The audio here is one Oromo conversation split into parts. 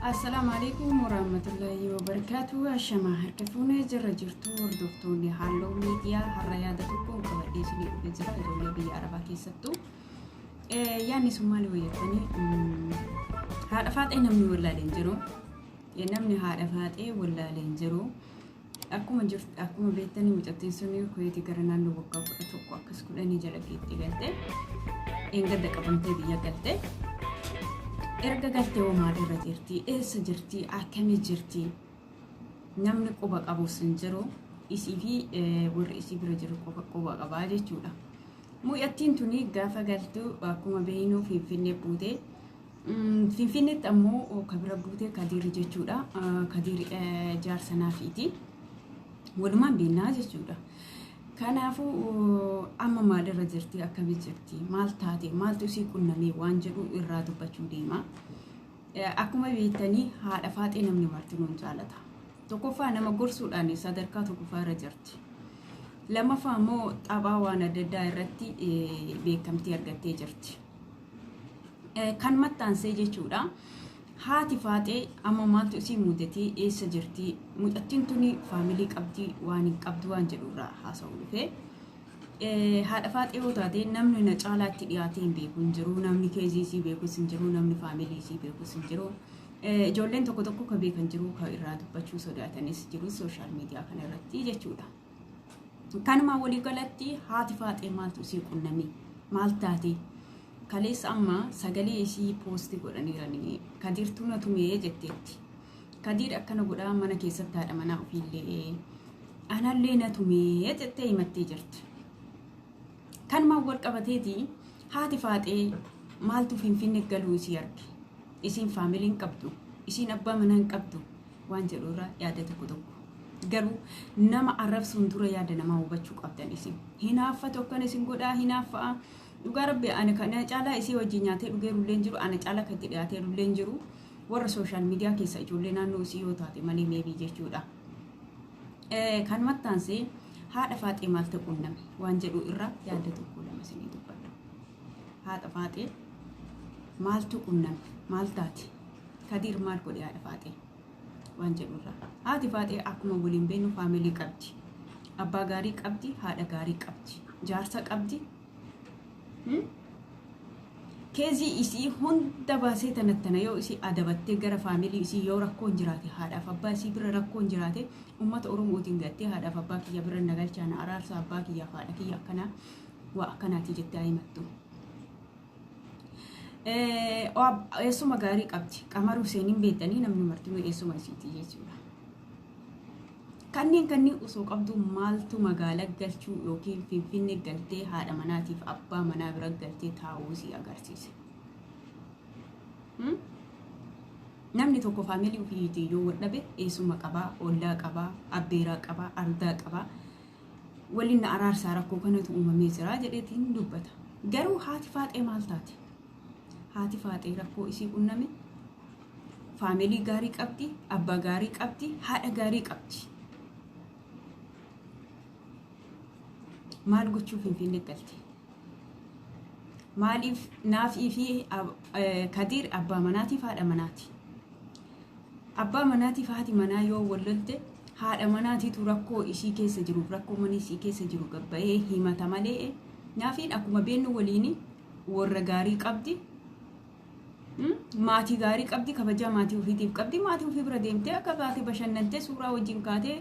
Assalaamu alaikum warahmatullahi wabarakatuh. Ashamaa harka fuunee jirra jirtu hordoftoonni Halloo Miidiyaa har'a yaada tokko qabadhee isinii dhufee jira ijoollee biyya Arabaa keessattuu. Yaadni sun maali wayyattanii haadha faaxee namni wallaalee hin jiru. Namni haadha faaxee wallaalee hin jiru. Akkuma jirtu akkuma beektanii mucattiin sun Kuweetii gara naannoo waggaa 11 akkas 10 jala geettee galte. Dheengadda qabamtee biyya galte. Erga galtee hoo maalirra jirti? Eessa jirti? Akkamii jirti? Namni quba qabus hin jiru. Isii fi warri isii bira jiru qofa quba qabaa jechuudha. Mucattiin tuni gaafa galtu akkuma beeknu Finfinnee buute. Finfinneetti ammoo ka bira buute Kadiir jechuudha. Kadiir jaarsa naafiiti. Walumaan beeknaa jechuudha. Kanaafuu amma maalirra jirti akkami jirti maal taate maaltu isii qunnamee waan jedhu irraa dubbachuu deema. Akkuma beektanii haadha faaxee namni martinuu hin jaalata. Tokkoffaa nama gorsuudhaan sadarkaa tokkoffaa irra jirti. Lammaffaa immoo taphaa waan adda addaa irratti beekamtii argattee jirti. Kan maxxansee jechuudha. Haati faaxee amma maaltu isii mudatee eessa jirti mucattiin tuni faamilii qabdi waan hin qabdu waan jedhu irraa haasa'u dhufe. Haadha faaxee yoo taate namni na caalaatti dhiyaatee hin beeku hin jiru namni keezii isii beekus hin jiru namni faamilii isii beekus hin jiru. Ijoolleen tokko tokko ka beekan jiru ka irraa dubbachuu sodaatanis jiru sooshaal miidiyaa kana irratti jechuudha. Kanumaa walii galatti haati faaxee maaltu isii qunname maal taate kaleessa amma sagalee isii poosti godhaniiranii kadiirtuu na tumee jetteetti. Kadiir akkana godhaa mana keessatti haadha manaa ofiillee anallee na tumee jettee himattee jirti. Kanumaan wal qabateeti haati faaxee maaltu Finfinne galuu isii arge. Isiin faamilii hin qabdu isiin abbaa manaa hin qabdu waan jedhu irraa yaada tokko tokko. Garuu nama arrabsuun dura yaada namaa hubachuu qabdan isin. Hinaaffatu akkana isin godhaa hinaaffa'a. Dhugaa rabbi ani kana caalaa isii wajjin nyaatee dhugeerullee hin jiru ana caalaa kan itti dhiyaateerullee hin jiru. Warra sooshaal miidiyaa keessa ijoollee naannoo isii yoo taate malee meebii jechuudha. Kan maxxansee haadha faaxee maaltu qunname waan jedhu irraa yaada tokko lama isinii dubbadha. Haadha faaxee maaltu qunname maal taate Kadiir maal godhe haadha faaxee? waan jedhu irraa. Haati faaxee akkuma waliin beeknu faamilii qabdi. Abbaa gaarii qabdi, haadha gaarii qabdi, jaarsa qabdi. Keezii isii hunda baasee tanattana yoo isii adabattee gara faamilii isii yoo rakkoon jiraate haadhaaf abbaa isii bira rakkoon jiraate uummata Oromootiin gattee haadhaaf abbaa kiyya bira na galchaa na araarsa abbaa kiyyaaf haadha kiyya akkanaa waa akkanaati jettee haa himattu. Eessuma gaarii qabdi. Qamar Huseen hin beektanii namni martinuu eessuma isiiti jechuudha. Kanneen kanneen osoo qabdu maaltu magaala galchuu yookiin Finfinne galtee haadha manaatiif abbaa manaa bira galtee taa'uu isii agarsiise. Namni tokko faamilii ofiitiin yoo wal dhabe eessuma qabaa, ollaa qabaa, abbeeraa qabaa, ardaa qabaa. Waliin na araarsaa rakkoo kanatu uumamee jira jedheetiin dubbata. Garuu haati faaxee maal taate? Haati faaxee rakkoo isii qunname faamilii gaarii qabdi, abbaa gaarii qabdi, haadha gaarii qabdi. Maal gochuu Finfinnee galte? Maaliif naafii fi Kadiir abbaa manaatiif haadha manaati? Abbaa manaatiif haati manaa yoo wal lolte haadha manaatiitu rakkoo ishii keessa jiruuf rakkoo mana ishii keessa jiru gabbayee himata malee naafiin akkuma beennu waliin warra gaarii qabdi. Maatii gaarii qabdi kabajaa maatii ofiitiif qabdi maatii ofii bira deemtee akka baate bashannantee suuraa wajjin kaatee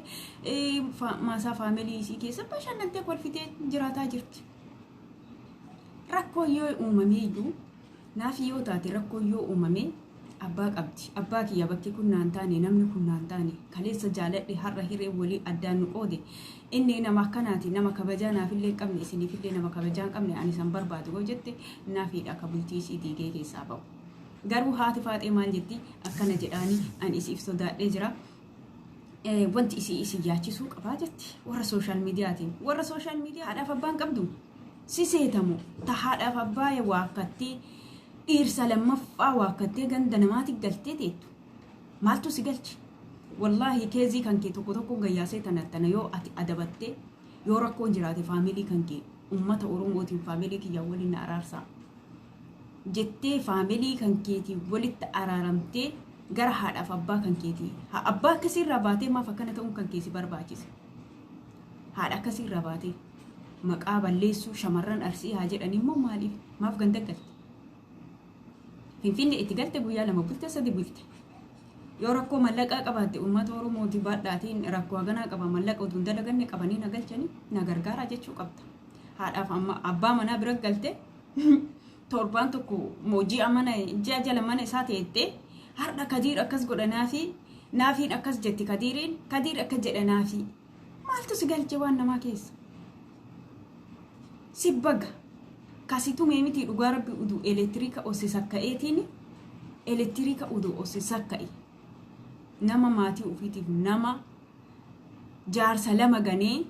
maasaa faamilii isii keessa bashannantee kolfitee jiraataa jirti. Rakkoo yoo uumamee iyyuu Naaf yoo taate rakkoon yoo uumame abbaa qabdi. Abbaa kiyya bakki kun naan taane namni kun naan taane kaleessa jaaladhe har'a hireen walii addaan nu qoode inni nama akkanaati nama kabajaa naafillee hin qabne isiniifillee nama kabajaa hin qabne ani san barbaadu yoo jette naafiidha ka bultii isii diigee keessaa ba'u. Garuu haati faaxee maal jetti akkana jedhaani ani isiif sodaadhee jira. Wanti isii isin yaachisuu qabaa jetti warra sooshaal miidiyaatiin warra sooshaal miidiyaa haadhaaf abbaan qabdu. Si seeta moo ta haadhaaf abbaa waakkattee dhiirsa lammaffaa waakkattee ganda namaati galtee teettu maaltu si galche wallaahi keezii kan kee tokko tokkoon gayyaasee tana tana yoo ati adabattee yoo rakkoon jiraate faamilii kan kee ummata oromootiin faamilii kiyyaa waliin na araarsaa jettee faamilii kan keetiin walitti araaramtee Gara haadhaaf abbaa kan keetii. Abbaa akkasiirraa baatee maaf akkana ta'uun kan keessi barbaachise? Haadha akkasiirraa baatee maqaa balleessuu shamarran Arsii haa jedhan immoo maaliif maaf ganda galte? Finfinne itti galte, guyyaa 2 bulte, 3 bulte. Yoo rakkoo mallaqaa qabaatte, uummata Oromooti baadhaatiin rakkoo haganaa qaba, mallaqa utuu hin dalaganne qabanii na galchanii na gargaaraa jechuu qabda. Haadhaaf amma abbaa manaa bira galte, torbaan tokko moo ji'a mana ji'a jala mana isaa teettee, har'a Kadiir akkas godha naafi, naafiin akkas jetti, Kadiiriin Kadiir akkas jedha naafi. Maaltu si galche waan namaa keessa? Si baga kasi tumee miti. Dhugaa Rabbi, uduu elektiriika osse sakka'eetiin, elektiriika uduu osse sakka'e. Nama maatii ofiitiif nama jaarsa lama ganee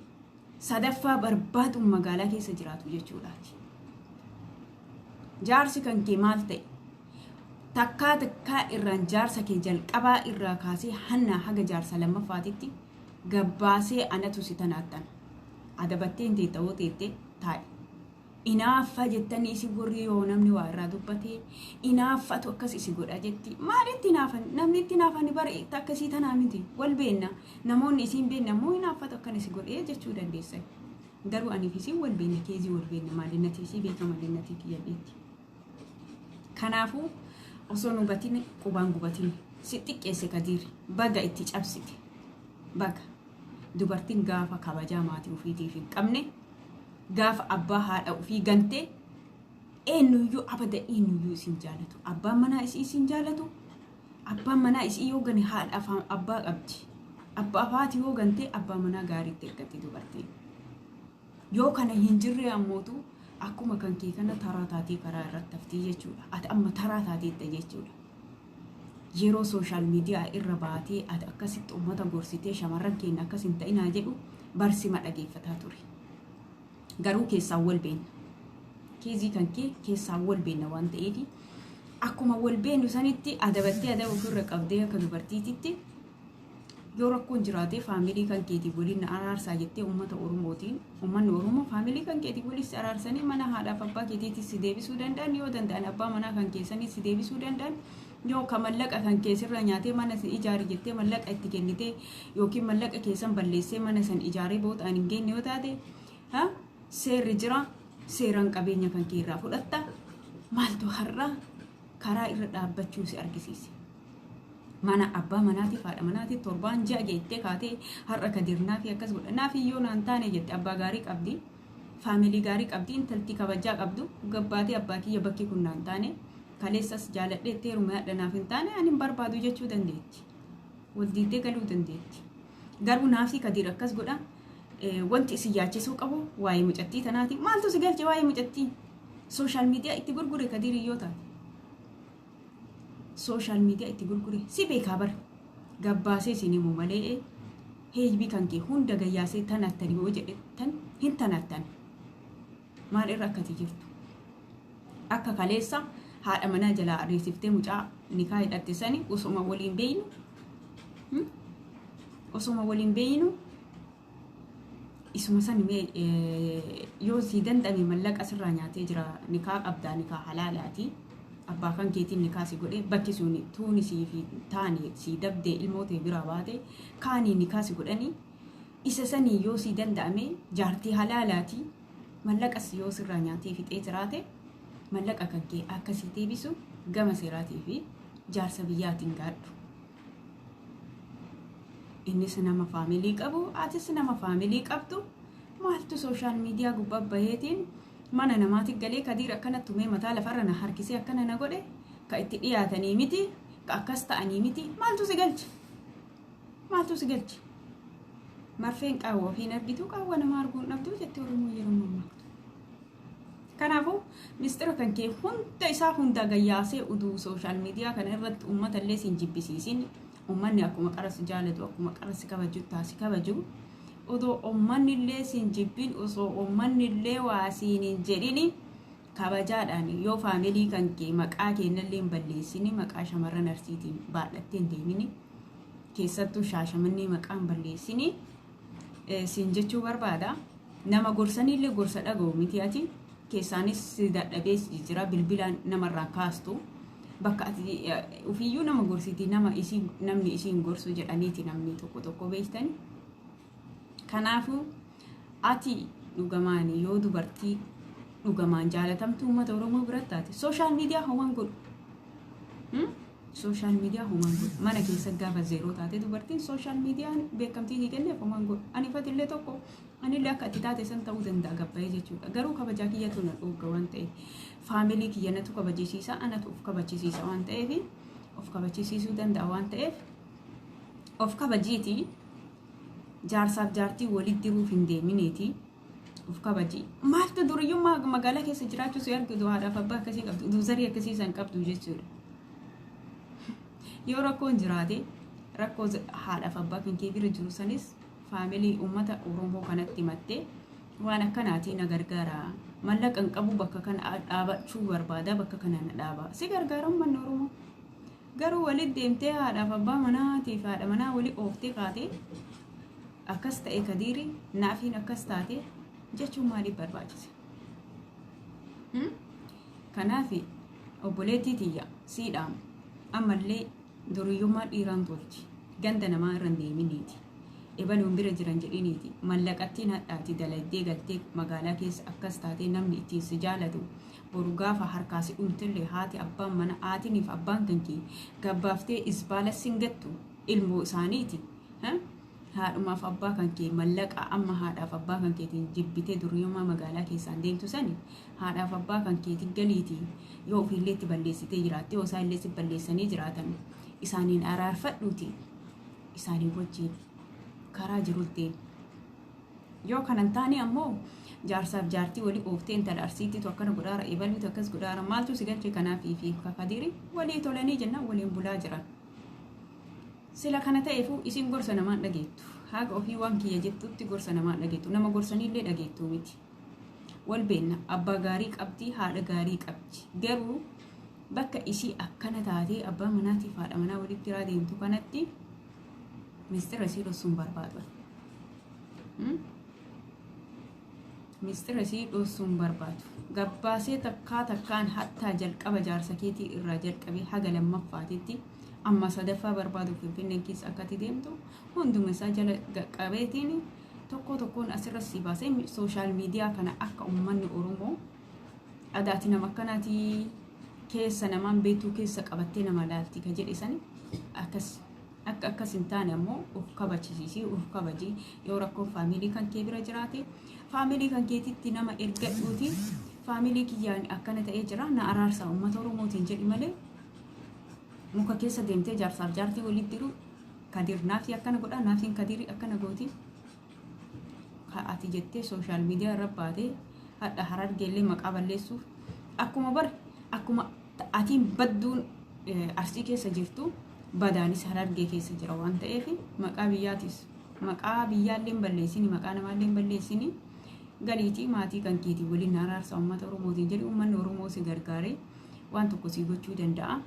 sadaffaa barbaaduun magaalaa keessa jiraatu jechuudhaati. Jaarsi kan kee maal ta'e? Takkaa takkaa irraan jaarsa kee jalqabaa irraa kaasee hannaa haga jaarsa lammaffaatitti gabbaasee anatu si tanaattan. Adabattee hin teetta'oo teettee taa'i. Inaaffaa jettanii isin warri yoo namni waa irraa dubbatee inaaffatu akkas isi godha jetti. Maalitti inaafan? Namni itti inaafan bara akkasii tanaa miti. Wal beenna. Namoonni isiin beenna immoo inaaffatu akkan isi godhee jechuu dandeessan. Garuu aniif isin wal beenna, keezii wal beenna, maalinnatii isii beeka, maalinnatii kiyya beekti. Kanaafuu osoo nu hubatin qubaan gubatin si xiqqeesse Kadiir, baga itti cabsite. Baga dubartiin gaafa kabajaa maatii ofiitiif hin qabne, gaafa abbaa haadha ofii gantee, eenyuyyuu abada eenyuyyuu isin jaalatu. Abbaan manaa isii isin jaalatu. Abbaan manaa isii yoo gane haadha abbaa qabdi. Abbaa haati yoo gantee abbaa manaa gaariitti ergatti dubartiin. Yoo kana hin jirre ammootu akkuma kan kee kana taraa taatee karaa irratti haftii jechuudha. Ati amma taraa taateetta jechuudha. Yeroo social media irra baatee ati akkasitti uummata gorsitee shamarran keenya akkas hin ta'inaa jedhu barsima dhageeffataa ture. Garuu keessaan wal beenna. Keezii kan kee keessaan wal beenna waan ta'eef, akkuma wal beennu sanitti adabattee adaba ofirra qabdee akka dubartiititti yoo rakkoon jiraate family kan keetii waliin na araarsaa jettee uummata Oromootiin, uummanni Oromoo family kan keetii waliin si araarsanii mana haadhaaf abbaa keetiitti si deebisuu danda'an, yoo danda'an abbaa manaa kan keessanii si deebisuu danda'an, yoo ka mallaqa kan keessirra nyaatee mana si ijaari jettee mallaqa itti kennitee yookiin mallaqa keessan balleessee mana san ijaaree booxaan hin geenye yoo taate, seerri jira, seeraan qabeenya kan kee irraa fudhatta. Maaltu har'a karaa irra dhaabbachuu si argisiise? Mana abbaa manaatiif haadha manaatiif torbaan ji'a geettee kaatee har'a Kadir naafi akkas godha, naafi yoo naan taane jette. Abbaa gaarii qabdi, family gaarii qabdi, intalti kabajaa qabdu gabbaatee abbaa kiyya bakki kun naan taane, kaleessas jaaladhee itti heerume, hadha naaf hin taane, ani hin barbaadu jechuu dandeetti. Wal diiddee galuu dandeetti. Garuu naafi Kadir akkas godha, wanti isin yaachisuu qabu waa'ee mucattii tanaati. Maaltu si galche waa'ee mucattii? Social media itti gurgure Kadir yoo taate, social media itti gurgure. Si beekaa bara, gabbaasee isin himu malee heeybii kan kee hunda gayyaasee tanattan yoo jedhe tan hin tanattan. Maal irra akkati jirtu? Akka kaleessa haadha manaa jalaa ariisiftee mucaa nikaa hidhatte sani osoma waliin beeynu, osoma waliin beeynu isuma san mee yoo si danda'ame mallaqa sirraa nyaatee jira. Nikaa qabdaa, nikaa halaalaati, abbaa kan keetiin nikaa si godhe. Bakki sun tuuni sii fi taani si dabdee ilmoo ta'e biraa baate kaanii nikaa si godhanii isa sanii yoo si danda'ame jaartii halaalaati. Mallaqas yoo sirraa nyaatee fixee jiraate, mallaqa kan kee akkasii deebisu gama seeraatii fi jaarsa biyyaatiin gaadhu. Innis nama family qabu, atis nama family qabdu. Maaltu social media gubbaa baheetiin mana namaatti galee Kadiir akkana tumee mataa lafarra na harkisee akkana na godhe? Ka itti dhiyaatanii miti, ka akkas ta'anii miti. Maaltu si galche? Maaltu si galche? Marfeen qaawwa ofiin argitu qaawwa nama arguun dhabdu jette Oromoo yeroo mammaaktu. Kanaafuu mistira kan kee hunda isaa hunda gayyaasee uduu social media kana irratti uummata illee siin jibbisiisin, uummanni akkuma qarasi jaalatu, akkuma qarasi kabaju taasi kabaju, odoo uummanni illee siin jibbin, osoo uummanni illee waa siin hin jedhini, kabajaadhaan yoo family kan kee maqaa keenyallee hin balleessini, maqaa shamarran Arsiitiin baadhattee hin deemini, keessattuu Shaashamannee maqaa hin balleessini siin jechuu barbaada. Nama gorsaniillee gorsa dhaga'u miti ati. Keessaanis si dadhabee jira, bilbilaan namarraa kaastu. Bakka ati ofiiyyuu nama gorsiti, nama isiin namni isiin gorsu jedhaniiti namni tokko tokko beektani. Kanaafuu ati dhugamaan yoo dubartii dhugamaan jaalatamtu uummata Oromoo biratti taate, social media homaan godhu. Social media homaan godhu. Mana keessa gaafa zero taate dubartiin social mediaan beekamtii sii kenneef homaan godhu. Ani fatillee tokko anillee akka itti taate san ta'uu danda'a gabbayee jechuudha. Garuu kabajaa kiyyatu na dhoogga waan ta'eef, family kiyya natu kabajisiisa, anatu of kabachisiisa waan ta'eef, of kabachisiisuu danda'a waan ta'eef, of kabajiiti. Jaarsaaf jaartii walitti diruuf hin deeminiiti. Of kabaji. Maaltu duriyyummaa magaalaa keessa jiraachuu si argitu, haadhaaf abbaa akkasii qabdu, duuzarii akkasii san qabdu jechuudha. Yoo rakkoon jiraate, rakkoo haadhaaf abbaa kan kee bira jiru sanis family uummata Oromoo kanatti himattee, waan akkanaatii na gargaara. Mallaqa hin qabu, bakka kana dhaabachuu barbaada, bakka kana na dhaaba. Si gargaara uummanni Oromoo. Garuu walitti deemtee haadhaaf abbaa manaatiif haadha manaa walii ooftee kaatee akkas ta'e, Kadiiri naafiin akkas taate jechuun maaliif barbaachise? Kanaaf obboleettii tiyya siidhaam, ammallee duriyyummaa dhiiraan tolchi. Ganda namaa irra hin deeminiiti. Ebaluun bira jiran jedhiniiti. Mallaqattiin hadhaati dalagdee galtee magaalaa keessa akkas taatee namni ittiin si jaalatu, boru gaafa harkaa si dhumtillee haati abbaan mana haatiniif abbaan kan kee gabbaaftee isbaala sin gattu, ilmoo isaaniiti. Haadhumaaf abbaa kan kee mallaqa amma haadhaaf abbaa kan keetiin jibbitee duriyyummaa magaalaa keessaan deemtu sani haadhaaf abbaa kan keetiin galiiti. Yoo ofiillee itti balleessitee jiraatte, yoo isaan illee si balleessanii jiraatan, isaaniin araarfadhuuti isaanii wajjin karaa jirutti. Yoo kanan taane ammoo jaarsaaf jaartii walii ooftee intala Arsiittitu akkana godhaara, ebaluutu akkas godhaara, maaltu si galche? Kanaafii fi Kakadiiri walii tolanii jennaan waliin bulaa jiran. Sila kana ta'eefu isin gorsa namaan dhageettu. Haga ofii waan kiyya jettutti gorsa namaan dhageettu. Nama gorsaniillee dhageettu miti. Wal beenna, abbaa gaarii qabdi, haadha gaarii qabdi. Garuu bakka isii akkana taatee abbaa manaatiif haadha manaa walitti jiraa deemtu kanatti mistira isii dhossuun barbaadu. Mistira isii dhossuun barbaadu. Gabbaasee takkaa takkaan hattaa jalqaba jaarsa keetii irraa jalqabee haga lammaffaatitti amma sadaffaa barbaadu Finfinneen keessa akkatti deemtu hunduma isaa jala qabeetiin tokko tokkoon asirra si baasee social media kana akka uummanni Oromoo adaati nama akkanaatii keessa namaan beektuu keessa qabattee nama laalti ka jedhe sani akkas akka akkas hin taane ammoo of kabachisiisii, of kabaji. Yoo rakkoon family kan kee bira jiraate, family kan keetitti nama ergadhuuti, family kiyyaan akkana ta'ee jira, na araarsaa uummata Oromootiin jedhi malee, muka keessa deemtee jaarsaaf jaartii walitti jiru, Kadir naafii akkana godha, naafiin Kadirii akkana gooti ka ati jettee social media irra baatee hadha Harargeellee maqaa balleessuuf, akkuma bar akkuma atiin badduun Arsii keessa jirtu badaanis Harargee keessa jira waan ta'eef, maqaa biyyaatis maqaa biyyaallee hin balleessini, maqaa namaallee hin balleessini. Galiitii maatii kan keetii waliin araarsa uummata Oromootiin jedhi. Uummanni Oromoo si gargaaree waan tokko si gochuu danda'a.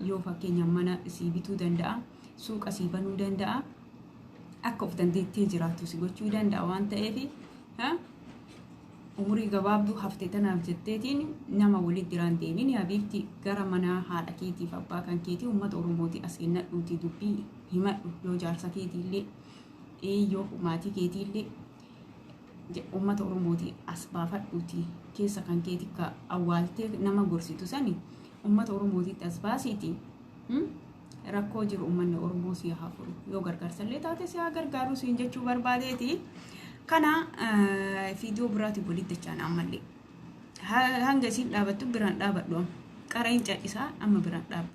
Yoo fakkeenyaaf mana si bituu danda'a, suuqa si banuu danda'a, akka of dandeettee jiraattu si gochuu danda'a waan ta'eef, umurii gabaabduu hafte tanaaf jetteetiin nama walitti jiraan deemin. Habiibti, gara mana haadha keetiif abbaa kan keetii uummata Oromooti as kennadhuuti dubbii himadhu. Yoo jaarsa keetiillee, yoo maatii keetiillee uummata Oromooti as baafadhuuti, keessa kan keeti ka awwaaltee nama gorsitu sani uummata Oromootitti as baasiiti. Rakkoo jiru uummanni Oromoo si haa furu. Yoo gargaarsallee taate si haa gargaaru siin jechuu barbaadeeti. Kana viidiyoo biraatiin walitti dachaan ammallee. Hanga isiin dhaabattu biraan dhaabadhu. Qara hin cal'isaa, amma biraan dhaabbadha.